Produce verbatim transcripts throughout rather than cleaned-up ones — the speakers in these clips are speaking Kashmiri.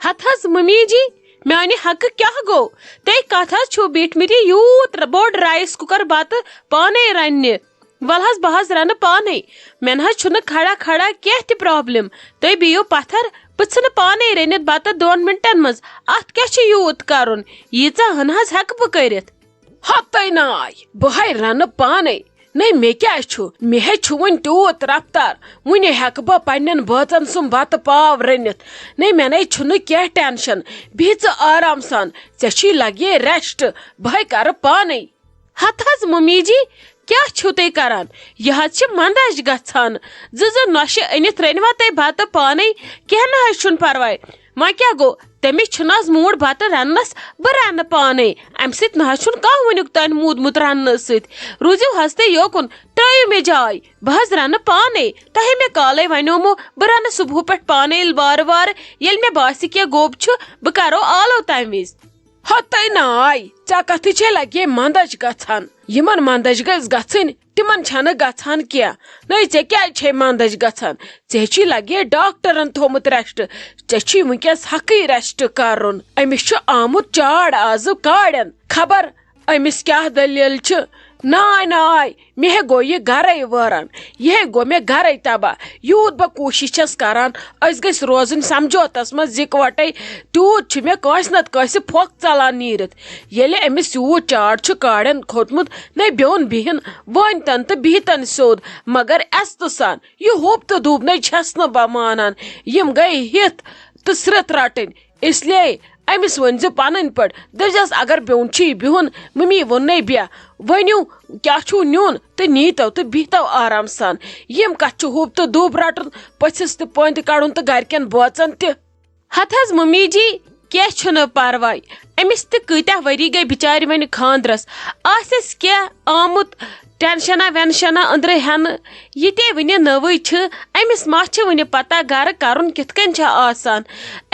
ہتہٕ حظ ممی جی، میانہِ حقہٕ کیٛاہ گوٚو؟ تُہۍ کتھ حظ چھِو بیٖٹھمٕتۍ یوٗت ر-، بوٚڑ رایس کُکر بتہٕ پانے رننہِ؟ ول حظ، بہٕ حظ رنہٕ پانے۔ مےٚ نہ حظ چھُنہٕ کھڑا کھڑا کینٛہہ تہِ پرابلم۔ تُہۍ بِہِو پتھر، بہٕ ژھٕنہٕ پانے رٔنِتھ بتہٕ دۄن منٹن منٛز۔ اتھ کیٛاہ چھُ یوٗت کرُن؟ ییٖژاہ ہن حظ ہٮ۪کہٕ بہٕ کٔرِتھ۔ ہتَے ناے، بہٕ ہے رنہٕ پانے۔ نَے مےٚ کیٛاہ چھُ؟ مےٚ ہے چھُ وۄنۍ تیوٗت رفتار، وُنہِ ہٮ۪کہٕ بہٕ پننٮ۪ن بٲژن سُنٛد بتہٕ پاو رٔنِتھ۔ نَے مےٚ نَے چھُنہٕ کینٛہہ ٹینشن۔ بیٚہہ ژٕ آرام سان، ژےٚ چھُے لگے ریسٹ، بہٕ ہے کرٕ پانے۔ ہتہٕ حظ ممی جی، کیٛاہ چھِو تُہۍ کران؟ یہِ حظ چھِ مندچھ گژھان۔ زٕ زٕ نۄشہِ أنِتھ رٔنوا تُہۍ بتہٕ پانے؟ کینٛہہ نہ حظ چھُنہٕ پرواے۔ وۄنۍ کیٛاہ گوٚو؟ تٔمِس چھُنہٕ آز موٗڈ بتہٕ رننس، بہٕ رنہٕ پانے۔ امہِ سۭتۍ نہ حظ چھُنہٕ کانٛہہ وٕنیُک تام موٗدمُت رننہٕ سۭتۍ۔ روٗزِو حظ تُہۍ یوکُن، ترٲیِو مےٚ جاے، بہٕ حظ رنہٕ پانے۔ تۄہہِ مےٚ کالے ونیومو، بہٕ رنہٕ صبحہٕ پٮ۪ٹھ پانے وارٕ وارٕ۔ ییٚلہِ مےٚ باسہِ کینٛہہ گوٚب چھُ، بہٕ کرو آلو تمہِ وِزِ۔ ہتَے ناے، ژےٚ کتھٕ چھے لگے مندچھ گژھان۔ یِمن مندچھ گژھِ گژھٕنۍ، تِمن چھنہٕ گژھان کینٛہہ۔ نَے ژےٚ کیٛازِ چھے مندچھ گژھان؟ ژےٚ چھُے لگے ڈاکٹرن تھومُت ریسٹ۔ ژےٚ چھُے وٕنکیٚس حقٕے ریسٹ کرُن۔ أمِس چھُ آمُت چاڑ آزٕ کاڑٮ۪ن۔ خبر أمِس کیٛاہ دٔلیٖل چھِ؟ ناے ناے، مےٚ ہے گوٚو یہِ گرے وٲران۔ یہِ ہے گوٚو مےٚ گرے تباہ۔ یوٗت بہٕ کوٗشِش چھَس کران، أسۍ گٔژھۍ روزٕنۍ سمجھوتس منٛز یِکوٹے، تیوٗت چھُ مےٚ کٲنٛسہِ نتہٕ کٲنٛسہِ پھۄکھ ژلان نیٖرِتھ۔ ییٚلہِ أمِس یوٗت چاڑ چھُ کاڑٮ۪ن کھوٚتمُت، نَے بیوٚن بِہِن وٲنۍ تن تہٕ بِہتن سیوٚد، مگر عزتہٕ سان۔ یہِ ہوٚپ تہٕ دوٚپ نَے چھَس نہٕ بہٕ مانان۔ یِم گٔے ہِتھ تہٕ سرٛتھ رٹٕنۍ۔ اس لیے أمِس ؤنۍ زِ پنٕنۍ پٲٹھۍ، دٔپزٮ۪س، اگر بیوٚن چھُے بِہُن، مٔمی ووٚننَے بیٚہہ، ؤنِو کیٛاہ چھُو نیُن تہٕ نیٖتو تہٕ بِہتو آرام سان۔ یِم کتھ چھِ ہوٚپ تہٕ دوٚپ رٹُن، پٔژھِس تہِ پٔنٛدۍ کڑُن تہٕ گرِکٮ۪ن بٲژن تہِ۔ ہتہٕ حظ ممی جی، کینٛہہ چھُنہٕ پرواے۔ أمِس تہِ کۭتیاہ ؤری گٔے بِچارِ وۄنۍ خانٛدرس۔ آسٮ۪س کینٛہہ آمُت ٹینشنا وینشنا أنٛدرٕ ہٮ۪نہٕ۔ یہِ تے وٕنہِ نٔوٕے چھِ، أمِس ما چھِ وٕنہِ پتہ گرٕ کرُن کِتھ کٔنۍ چھُ آسان۔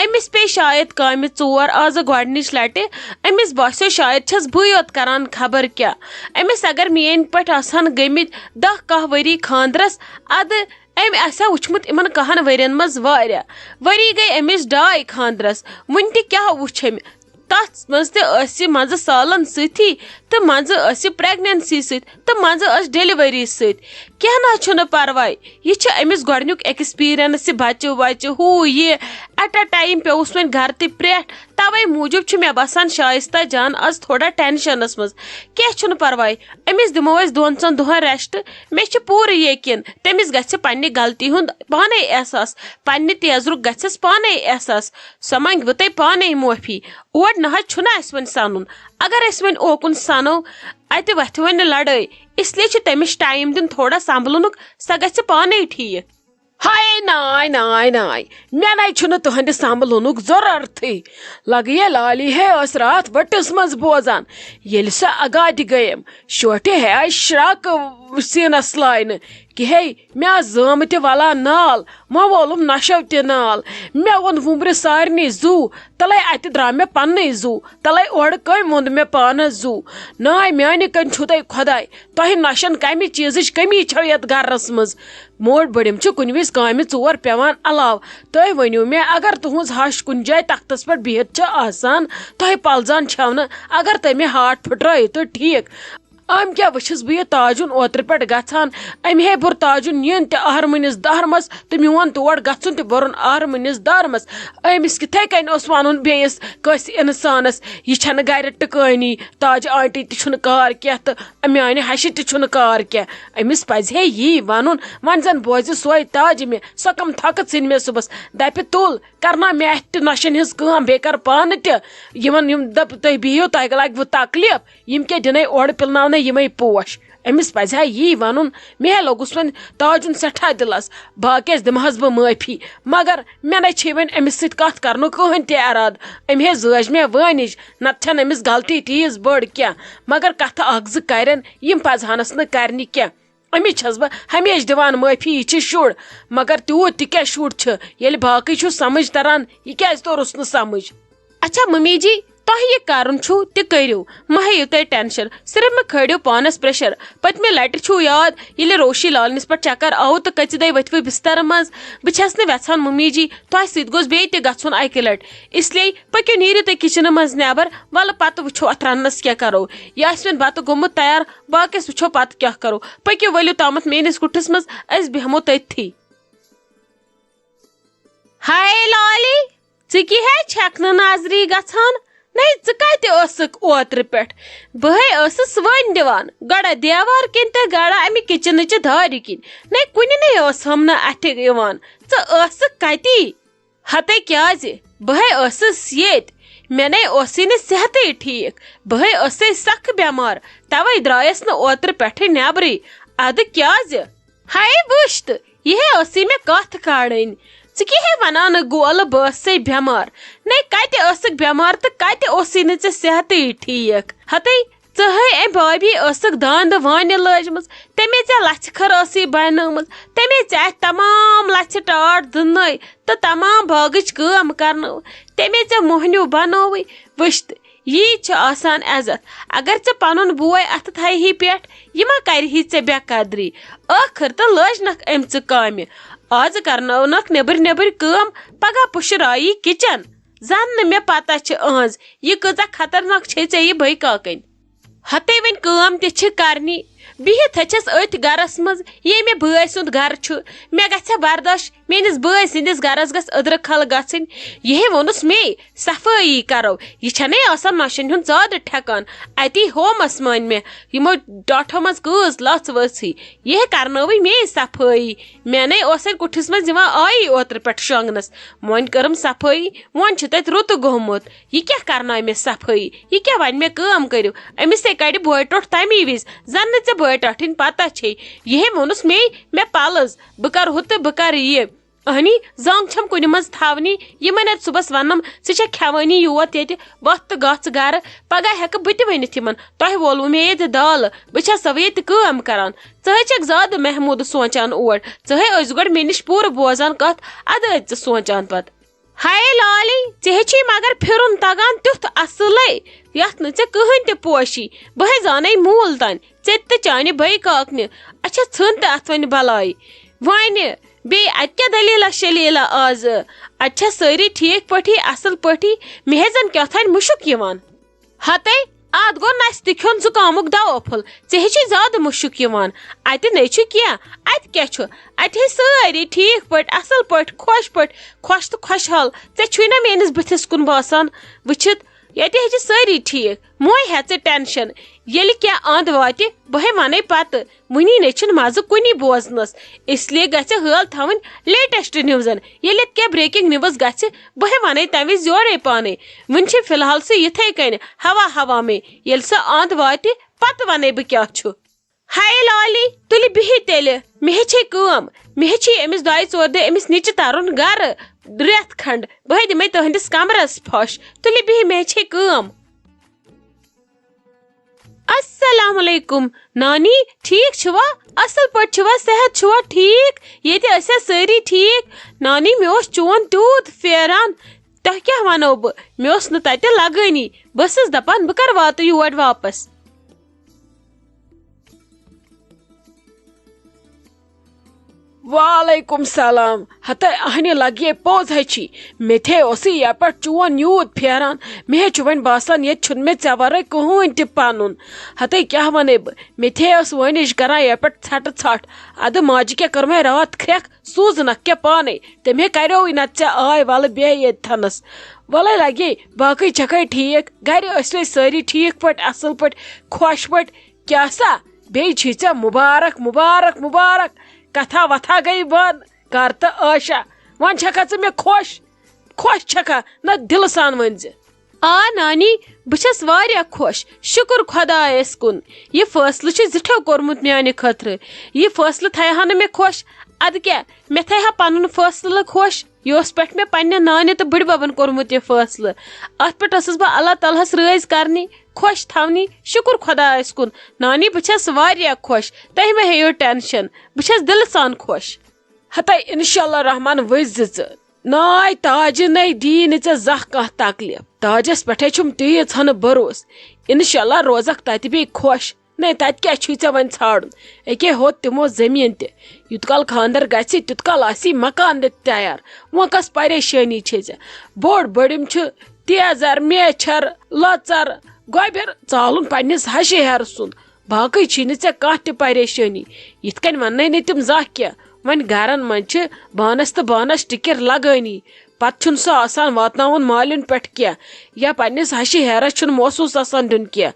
أمِس پیٚیہِ شاید کامہِ ژور آزٕ گۄڈٕنِچ لٹہِ۔ أمِس باسیو شاید چھَس بٕے یوت کران خبر کیٛاہ۔ أمِس اگر میٛٲنۍ پٲٹھۍ آسہٕ ہن گٔمٕتۍ دَہ کاہ ؤری خانٛدرس، ادٕ أمۍ آسہِ ہا وُچھمُت یِمن کاہن ؤرین منٛز واریاہ۔ ؤری گٔے أمِس ڈاے خانٛدرس، وُنہِ تہِ کیٛاہ وُچھ أمۍ؟ تتھ منٛز تہِ ٲس یہِ منٛزٕ سالن سۭتی، تہٕ منٛزٕ ٲس یہِ پریگننسی سۭتۍ، تہٕ منٛزٕ ٲس ڈیلیوری سۭتۍ۔ کینٛہہ نہ حظ چھُنہٕ پرواے، یہِ چھِ أمِس گۄڈٕنیُک ایکسپیرینس، یہِ بچہِ وچہِ، ہُہ یہِ۔ ایٹ اے ٹایم پیوٚوُس وۄنۍ گرٕ تہِ پرٛٹھ، توے موٗجوٗب چھُ مےٚ باسان شایستہ جان از تھوڑا ٹینشنس منٛز۔ کینٛہہ چھُنہٕ پرواے، أمِس دِمو أسۍ دۄن ژۄن دۄہن ریسٹ۔ مےٚ چھُ پوٗرٕ یقین، تٔمِس گژھِ پننہِ غلطی ہُنٛد پانے احساس، پننہِ تیزرُک گژھٮ۪س پانے احساس۔ سۄ منٛگہِ وٕ تۄہہِ پانے معٲفی۔ اور نہ حظ چھُنہٕ اَسہِ وۄنۍ سَنُن۔ اگر أسۍ وۄنۍ اوکُن سَنو، اَتہِ وَتھِ وۄنۍ لڑٲے۔ اس لیے چھُ تٔمِس ٹایم دیُن تھوڑا سنبھلنُک، سۄ گژھِ پانے ٹھیٖک۔ ہاے ناے ناے ناے، مےٚ نَے چھُنہٕ تُہنٛدِ سنبھلنُک ضروٗرتھٕے۔ لگہٕ یہِ لالی ہے ٲس راتھ ؤٹِس منٛز بوزان، ییٚلہِ سۄ اگادِ گٔیم، شوٹھِ ہے آیہِ شراکہٕ سیٖنس لاینہٕ۔ کہِ ہے، مےٚ آس زٲمہٕ تہِ ولان نال، وۄنۍ وولُم نشو تہِ نال۔ مےٚ ووٚن وُمبرِ سارنٕے زُو، تلے اتہِ درٛاو مےٚ پننُے زُو، تلے اورٕ کٔمۍ ووٚن مےٚ پانس زُو۔ ناے میانہِ کنۍ چھُو تۄہہِ خۄداے، تۄہہِ نۄشن کمہِ چیٖزٕچ کٔمی چھو یتھ گرس منٛز؟ موج بٔڑِم چھِ کُنہِ وِزِ کامہِ ژور پٮ۪وان علاوٕ۔ تُہۍ ؤنِو مےٚ، اگر تُہنٛز ہش کُنہِ جایہِ تختس پٮ۪ٹھ بِہِتھ چھِ آسان، تۄہہِ پلزان چھو نہٕ، اگر تُہۍ مےٚ ہاٹھ پھٕٹرٲیِو تہٕ ٹھیٖک۔ أمۍ کیٛاہ وٕچھِس بہٕ یہِ تاجُن اوترٕ پٮ۪ٹھ گژھان؟ أمۍ ہے بوٚر تاجُن یُن تہِ آہرمٕنِس دارمس تہٕ میون تور گژھُن تہِ بوٚرُن آہرمٕنِس دارمس۔ أمِس کِتھے کٔنۍ اوس ونُن بیٚیِس کٲنٛسہِ انسانس، یہِ چھنہٕ گرِ ٹِکٲنی، تاج آنٹی تہِ چھُنہٕ کار کینٛہہ تہٕ میانہِ ہشہِ تہِ چھُنہٕ کار کینٛہہ۔ أمِس پزِ ہے یی ونُن، وۄنۍ زن بوزِ سۄے تاجہِ مےٚ، سۄ کم تھۄکہٕ ژھٕنہِ مےٚ صُبحس، دپہِ تُل، کرناو مےٚ اتھِ تہِ نۄشن ہٕنٛز کٲم، بیٚیہِ کر پانہٕ تہِ۔ یِمن یِم دپ-، تُہۍ بِہِو، تۄہہِ لگوٕ تکلیف، یِم کیٛاہ دِنے اورٕ پِلناونَے یِمے پوش؟ أمِس پزِ ہا یی ونُن، مےٚ ہے لوٚگُس وۄنۍ تاجُن سٮ۪ٹھاہ دِلس، باقیس دِمہٕ ہس بہٕ معٲفی، مگر مےٚ نے چھے وۄنۍ أمِس سۭتۍ کتھ کرنُک کٕہٕنۍ تہِ ارادٕ۔ أمۍ ہے زٲج مےٚ وٲنِج، نتہٕ چھنہٕ أمِس غلطی تیٖژ بٔڑ کینٛہہ، مگر کتھٕ اکھ زٕ کرن، یِم پزہانس نہٕ کرنہِ کینٛہہ۔ أمِس چھَس بہٕ ہمیشہِ دِوان معٲفی، یہِ چھِ شُر، مگر تیوٗت تہِ کیٛاہ شُر چھُ، ییٚلہِ باقٕے چھُ سمجھ تران، یہِ کیٛازِ توٚرُس نہٕ سمجھ؟ اچھا ممی جی، تۄہہِ یہِ کرُن چھُو تہِ کٔرِو، مہ ہیٚیِو تُہۍ ٹینشن، صرف مہ کھٲلِو پانس پریشر۔ پٔتمہِ لٹہِ چھُو یاد، ییٚلہِ روشی لالنس پٮ۪ٹھ چکر آو تہٕ کٔژِ دۄہہِ ؤتھوٕ بسترٕ منٛز؟ بہٕ چھَس نہٕ وٮ۪ژھان ممی جی، تۄہہِ سۭتۍ گوٚژھ بیٚیہِ تہِ گژھُن اکہِ لٹہِ۔ اس لیے پٔکِو، نیٖرِو تُہۍ کچنہٕ منٛز نٮ۪بر، ولہٕ پتہٕ وٕچھو اتھ رننس کیٛاہ کرو۔ یہِ آسہِ وۄنۍ بتہٕ گوٚمُت تیار، باقیس وٕچھو پتہٕ کیٛاہ کرو۔ پٔکِو، ؤلِو تامتھ میٲنِس کُٹھِس منٛز، أسۍ بیٚہمو تٔتھی۔ ہاے لالی، ژٕ کیٛاہ ہے چھَکھ نہٕ نظری گژھان؟ نَے، ژٕ کَتہِ ٲسٕکھ اوترٕ پٮ۪ٹھ؟ بہٕ ہے ٲسٕس وٲنۍ دِوان، گۄڈٕ دیوار کِنۍ تہٕ گۄڈٕ اَمہِ کِچنٕچہِ دارِ کِنۍ۔ نَے، کُنہِ نَے ٲسہم نہٕ اَتھِ یِوان۔ ژٕ ٲسٕکھ کَتی؟ ہَتَے کیٛازِ؟ بہٕ ہے ٲسٕس ییٚتہِ۔ مےٚ نَے اوسُے نہٕ صحتٕے ٹھیٖک۔ بہٕ ہے ٲسَے سَخ بٮ۪مار، تَوَے درٛایَس نہٕ اوترٕ پٮ۪ٹھٕ نٮ۪برٕے۔ اَدٕ کیٛازِ؟ ہاے وٕچھ تہٕ، یہِ ہے ٲسٕے مےٚ کَتھ کَڑٕنۍ۔ ژٕ کیٛاہ ہے وَنان نہٕ گولہٕ، بہٕ ٲسَے بٮ۪مار؟ نَے، کَتہِ ٲسٕکھ بٮ۪مار تہٕ کَتہِ اوسُے نہٕ ژےٚ صحتٕے ٹھیٖک؟ ہَتَے، ژٕ ہے أمۍ بھابھی ٲسٕکھ دانٛدٕ وانہِ لٲجمٕژ، تَمے ژےٚ لَژھِ کھٔر ٲسٕے بَنٲومٕژ، تَمے ژےٚ اَتھِ تَمام لَژھِ ٹاٹھ دٕننٲے تہٕ تَمام باغٕچ کٲم کَرنٲو، تَمے ژےٚ موٚہنیوٗ بَنووُے۔ وٕچھ تہٕ، یی چھُ آسان عزت۔ اگر ژےٚ پنُن بوے اتھٕ تھایہِ ہے پٮ۪ٹھ، یہِ ما کرِ ہے ژےٚ بے قدری؟ ٲخٕر تہٕ لٲجنکھ أمۍ ژٕ کامہِ۔ آز کرنٲونکھ نیبٕرۍ نیبٕرۍ کٲم، پگاہ پُشرایی کچن۔ زن نہٕ مےٚ پتہ چھِ أہنٛز، یہِ کۭژاہ خطرناک چھے ژےٚ یہِ بھٲے کاکٕنۍ۔ ہتے وۄنۍ کٲم تہِ چھِ کرنی۔ بِہِتھ ہے چھَس أتھۍ گرس منٛز، ییٚمہِ بٲے سُنٛد گرٕ چھُ۔ مےٚ گژھِ برداش میٲنِس بٲے سٕنٛدِس گرس گژھ أدرٕ کھل گژھٕنۍ۔ یِہے ووٚنُس مے، صفٲیی کرو۔ یہِ چھَنَے آسان نۄشَن ہُنٛد زیادٕ ٹھیکان۔ اَتی ہومَس مٲنۍ مےٚ یِمو ٹاٹھو منٛز کۭژ لژھ ؤژھ ہی۔ یِہے کرنٲوٕے مے صفٲیی۔ مےٚ نے اوس اَتہِ کُٹھِس منٛز یِوان آیی اوترٕ پٮ۪ٹھ شۄنٛگنَس۔ وۄنۍ کٔرٕم صفٲیی، وۄنۍ چھُ تَتہِ رُتہٕ گوٚمُت۔ یہِ کیٛاہ کرناوِ مےٚ صفٲیی؟ یہِ کیٛاہ وَنہِ مےٚ کٲم کٔرِو؟ أمِس ہے کَڑِ بوے ٹوٚٹھ تَمی وِزِ۔ زَن نہٕ ژےٚ بوے ٹاٹھِنۍ پَتہ چھے۔ یِہے ووٚنُس مے، مےٚ پَلٕز، بہٕ کَرٕ ہُہ تہٕ بہٕ کَرٕ یہِ۔ اہنی، زنٛگ چھَم کُنہِ منٛز تھاونی، یِمن اَتہِ صُبحس وَنَم، "ژٕ چھَکھ کھٮ۪وٲنی یوت ییٚتہِ، وۄتھ تہٕ گژھ ژٕ گرٕ۔" پگاہ ہٮ۪کہٕ بہٕ تہِ ؤنِتھ یِمن، "تۄہہِ وولوٕ مےٚ ییٚتہِ دالہٕ، بہٕ چھَسو ییٚتہِ کٲم کران۔ ژٕ ہے چھَکھ زیادٕ محموٗدٕ سونٛچان اور، ژٕ ہے ٲسۍ گۄڈٕ مےٚ نِش پوٗرٕ بوزان کَتھ، اَدٕ ٲسۍ ژٕ سونٛچان پتہٕ۔" ہاے لالی، ژےٚ ہے چھُے مگر پھِرُن تَگان تیُتھ اَصٕلَے، یَتھ نہٕ ژےٚ کٕہٕنۍ تہِ پوشی۔ بہٕ ہے زانَے موٗل تام، ژےٚ تہِ تہٕ چانہِ بٔے کاکنہِ۔ اچھا، ژھٕن تہٕ اَتھ وۄنۍ بَلایہِ۔ وۄنۍ بیٚیہِ اَتہِ کیٛاہ دٔلیٖلہ شٔلیٖلہ آز؟ اَتہِ چھا سٲری ٹھیٖک پٲٹھی، اَصٕل پٲٹھی؟ مےٚ ہے زَن کیٛاہ تھانۍ مُشُک یِوان۔ ہَتَے، اَتھ گوٚو نَستہِ کھیوٚن زُکامُک دَوا پھوٚل۔ ژےٚ ہے چھُے زیادٕ مُشُک یِوان۔ اَتہِ نے چھُ کینٛہہ۔ اَتہِ کیٛاہ چھُ؟ اَتہِ ہے سٲری ٹھیٖک پٲٹھۍ، اَصٕل پٲٹھۍ، خۄش پٲٹھۍ، خۄش تہٕ خۄشحال۔ ژےٚ چھُے نہ میٛٲنِس بٕتھِس کُن باسان؟ وٕچھِتھ، ییٚتہِ ہے چھِ سٲری ٹھیٖک۔ مہٕ ہے ہےٚ ژٕ ٹٮ۪نشَن۔ ییٚلہِ کینٛہہ اَنٛد واتہِ، بہٕ ہے وَنَے پَتہٕ۔ وٕنی نے چھُنہٕ مَزٕ کُنی بوزنَس۔ اس لیے گژھِ حٲل تھاوٕنۍ لیٹسٹ نِوزَن۔ ییٚلہِ ییٚتہِ کینٛہہ بریکنگ نِوٕز گژھِ، بہٕ ہے وَنَے تَمہِ وِزِ یورَے پانَے۔ وٕنہِ چھِ فی الحال سُہ یِتھَے کَنہِ، ہوا ہوا مے۔ ییٚلہِ سُہ اَنٛد واتہِ، پَتہٕ وَنَے بہٕ کیٛاہ چھُ۔ ہاے لالی، تُلہِ بِہِو تیٚلہِ۔ مےٚ ہے چھے کٲم۔ مےٚ ہے چھے أمِس دۄیہِ ژورِ دۄہہِ أمِس نِچہِ تَرُن گَرٕ رٮ۪تھ کھنٛڈ۔ بہٕ ہے دِمَے تُہٕنٛدِس کَمرَس پھَش۔ تُلہِ بِہِو، مےٚ ہے چھے کٲم۔ السلام علیکم نانی، ٹھیٖک چھِوا؟ اَصٕل پٲٹھۍ چھِوا؟ صحت چھُوا ٹھیٖک؟ ییٚتہِ ٲسیا سٲری ٹھیٖک؟ نانی، مےٚ اوس چون تیوٗت پھیران، تۄہہِ کیٛاہ وَنو بہٕ؟ مےٚ اوس نہٕ تَتہِ لَگٲنی۔ بہٕ ٲسٕس دَپان، بہٕ کَر واتہٕ یور واپَس۔ وعلیکم سلام۔ ہتے اہنہِ لگیے پوٚز ہے چھی۔ مےٚ تھے اوسُے یپٲرۍ چون یوٗت پھیران۔ مےٚ ہے چھُ وۄنۍ باسان، ییٚتہِ چھُنہٕ مےٚ ژےٚ ورٲے کٕہٕنۍ تہِ پنُن۔ ہتے کیٛاہ ونے بہٕ، مےٚ تھے ٲس وٲنِج کران یپٲرۍ ژھٹہٕ ژھٹھ۔ ادٕ ماجہِ کیٛاہ کٔر وۄنۍ راتھ کھرٛٮ۪کھ، سوٗزنکھ کیٛاہ پانے؟ تٔمۍ ہے کریوٕے نتہٕ ژےٚ آے، ولہٕ بیٚہہ ییٚتہِ تھنس۔ ولے لگے، باقٕے چھکھے ٹھیٖک؟ گرِ ٲسوے سٲری ٹھیٖک پٲٹھۍ، اصل پٲٹھۍ، خۄش پٲٹھۍ؟ کیٛاہ سا؟ بیٚیہِ چھُے ژےٚ مُبارک، مُبارک، مُبارک۔ کتھا وتھا گٔے بنٛد۔ کر تہٕ عٲشا۔ وۄنۍ چھکھا ژٕ مےٚ خۄش؟ خۄش چھکھا؟ نہ دِلہٕ سان ؤنۍ زِ۔ آ نانی، بہٕ چھَس واریاہ خۄش۔ شُکُر خۄدایَس کُن۔ یہِ فٲصلہٕ چھُ زِٹھیو کوٚرمُت میانہِ خٲطرٕ۔ یہِ فٲصلہٕ تھایہِ ہا نہٕ مےٚ خۄش، اَدٕ کیٛاہ، مےٚ تھایہِ ہا پنُن فٲصلہٕ خۄش۔ یہِ اوس پٮ۪ٹھ مےٚ پننہِ نانہِ تہٕ بٕڈببن کوٚرمُت یہِ فٲصلہٕ۔ اَتھ پٮ۪ٹھ ٲسٕس بہٕ اللہ تعالیٰ ہَس رٲضۍ کرنی، خۄش تھاونی۔ شُکُر خۄدایَس کُن۔ نانی، بہٕ چھَس واریاہ خۄش۔ تُہۍ مہ ہیٚیِو ٹینشن۔ بہٕ چھَس دِلہٕ سان خۄش۔ ہتے انشاءاللہ رحمان ؤسۍ زِ ژٕ۔ ناے تاجہِ نے دی نہٕ ژےٚ زانٛہہ کانٛہہ تکلیف۔ تاجس پٮ۪ٹھے چھُم تیٖژ ہنہٕ بروسہٕ۔ انشاءاللہ روزکھ تتہِ بیٚیہِ خۄش۔ نے تتہِ کیٛاہ چھُے ژےٚ وۄنۍ ژھانٛڈُن؟ اکے ہوت تِمو زٔمیٖن تہِ۔ یوٗت کال خانٛدر گژھِ، تیوٗت کال آسی مکان تہِ تیار۔ وۄنۍ کۄس پریشٲنی چھے ژےٚ؟ بوٚڑ بٔڑِم چھُ تیزر، میچھر، لۄژر، گۄبٮ۪ر ژالُن پننِس ہشہِ ہیرٕ سُنٛد۔ باقٕے چھِی نہٕ ژےٚ کانٛہہ تہِ پریشٲنی۔ یِتھ کٔنۍ وننے نہٕ تِم زانٛہہ کینٛہہ۔ وۄنۍ گرن منٛز چھِ بانس تہٕ بانس ٹِکِر لگٲنی۔ پتہٕ چھُنہٕ سُہ آسان واتناوُن مالِن پٮ۪ٹھ کینٛہہ، یا پننِس ہشہِ ہیرس چھُنہٕ محسوٗس آسان دیُن کینٛہہ۔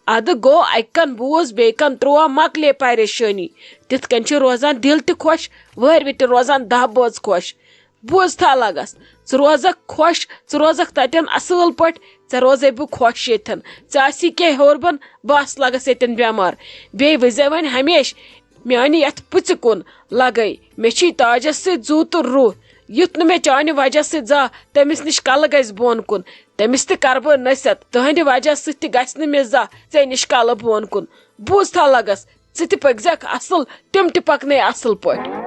ادٕ گوٚو، اکہِ کن بوز، بیٚیہِ کن ترٛوو، مۄکلے پریشٲنی۔ تِتھ کٔنۍ چھُ روزان دِل تہِ خۄش، وٲرۍ وِ تہِ روزان دَہ بٲژ خۄش۔ بوز تھا لگس، ژٕ روزکھ خۄش، ژٕ روزکھ تتٮ۪ن اصٕل پٲٹھۍ، ژےٚ روزے بہٕ خۄش ییٚتٮ۪ن۔ ژےٚ آسی کینٛہہ ہیوٚر بۄن، بہٕ آسہٕ لگس ییٚتٮ۪ن بٮ۪مار۔ بیٚیہِ وٕچھزے وۄنۍ ہمیشہِ میانہِ یتھ پُژِ کُن لگے۔ مےٚ چھی تاجس سۭتۍ زُو تہٕ روح۔ یُتھ نہٕ مےٚ چانہِ وجہ سۭتۍ زانٛہہ تٔمِس نِش کلہٕ گژھِ بۄن کُن، تٔمِس تہِ کرٕ بہٕ نصیحت۔ تہنٛدِ وجہ سۭتۍ تہِ گژھِ نہٕ مےٚ زانٛہہ ژےٚ نِش کلہٕ بۄن کُن۔ بوز تھا لگس، ژٕ تہِ پٔکزٮ۪کھ اصٕل، تِم تہِ پکنٲے اصٕل پٲٹھۍ۔